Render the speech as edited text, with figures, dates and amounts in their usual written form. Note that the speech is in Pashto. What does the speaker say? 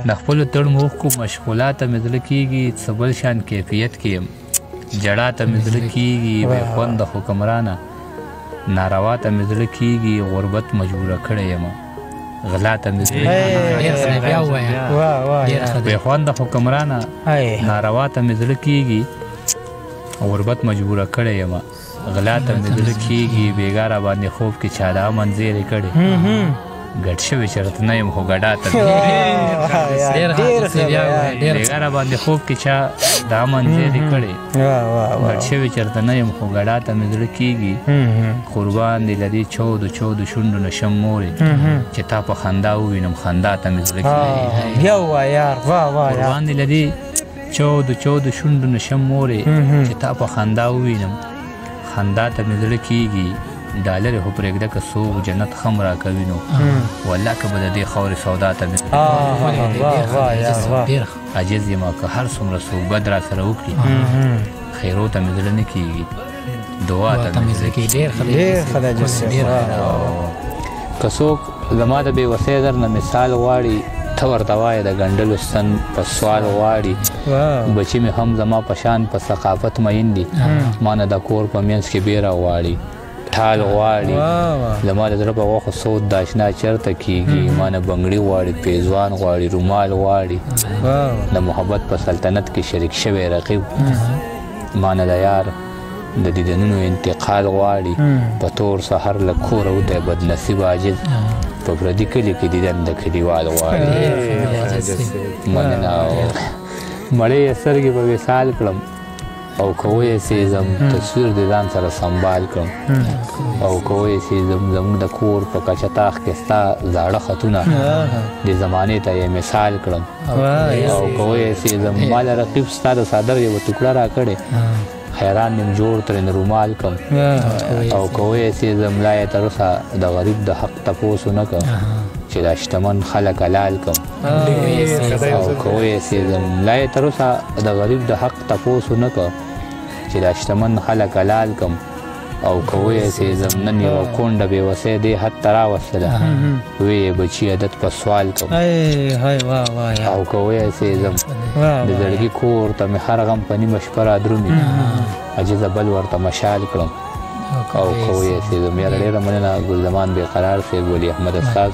د خپلو تړمو اوښکو مشغولا ته مې زړه کېږي، څه بل شان کیفیت کې یم، ژړا ته مې زړه کېږي، بې خونده حکمرانه ناروا ته مې زړه کېږي، غربت مجبوره کړی یم، غلا ته مې زړه کېږي، بې خونده حکمرانه ناروا ته مې زړه کېږي، غربت مجبوره کړی یم، غلا ته مې زړه کېږي، بېګا راباندې خوب کې چا د امن زیری کړی، ګډ شوی چېرته نه یم خو ګډا ته بېګا راباندې خوب کې چا د امن زیری کړی، ګډ شوی چېرته نه یم خو ګډا ته مې زړه کېږي، قربان دې له دې چودو چودو شونډو نه شم مورې، چې تا په خندا ووینم خندا ته مې زړه کېږي. قربان دې له دې چودو چودو شونډو نه شم مورې، چې تا په خندا ووینم خندا ته مې زړه کېږي، ډالرې خو پرېږده که څوک جنت خم راکوي نو والله که به د دې خاورې سودا ته مې عاجز یم، که هر څومره څوک بد را سره وکړي خیرو ته مې زړه نه کېږي، دعا ته مې زړه کېږي. که څوک زما د بې وسۍ در نه مثال غواړي، ته ورته وایې د ګنډلو ستن په سوال غواړي، بچي مې هم زما په شان په ثقافت مین دي، ما نه د کور په منځ کې بیره غواړي، ټال غواړي، زما د زړه په غوښو سود د اشنا چېرته کېږي، ما نه بنګړي غواړي، پیزوان غواړي، رومال غواړي، د محبت په سلطنت کې شریک شوی رقیب، ما نه د یار د دیدنونو انتقال غواړي، په تور سحر له کوره وتی بدنصیب عاجز، په پردي کلي کې دیدن د کلیوال غواړي. مننه. مړې یې سترګې په وصال کړم او که ویې سېزم تصویر د ځان سره سنبال کړم، او که ویې سېزم زموږ د کور په کچه تاخ کې ستا زاړه خطونه د زمانې ته یې مثال کړم، او که ویې سېزم ما له رقیب ستا د څادر یوه ټوکړه راکړې، حیران نیم جوړ ترېنه رومال کړم، او که ویې سېزم لا یې تر اوسه د غریب د حق تپوس ونه کړم، چې دا شتمن خلک حلال کړم، او که ویې سېزم لا یې تر اوسه د غریب د حق تپوس ونه کړم، چې دا شتمن خلک حلال کړم، او که ویې سېزم نن یوه کونډه بې وسۍ دې حد ته راوستله، ویې بچي عادت په سوال کړم، او که ویې سېزم د زړګي کور ته مې هر غم په نیمه شپه رادرومي، عاجزه بل ورته مشال کړم، او که ویې سېزم. یاره ډېره مننه ګل زمان بېقرار صاحب، ولي احمد استاد.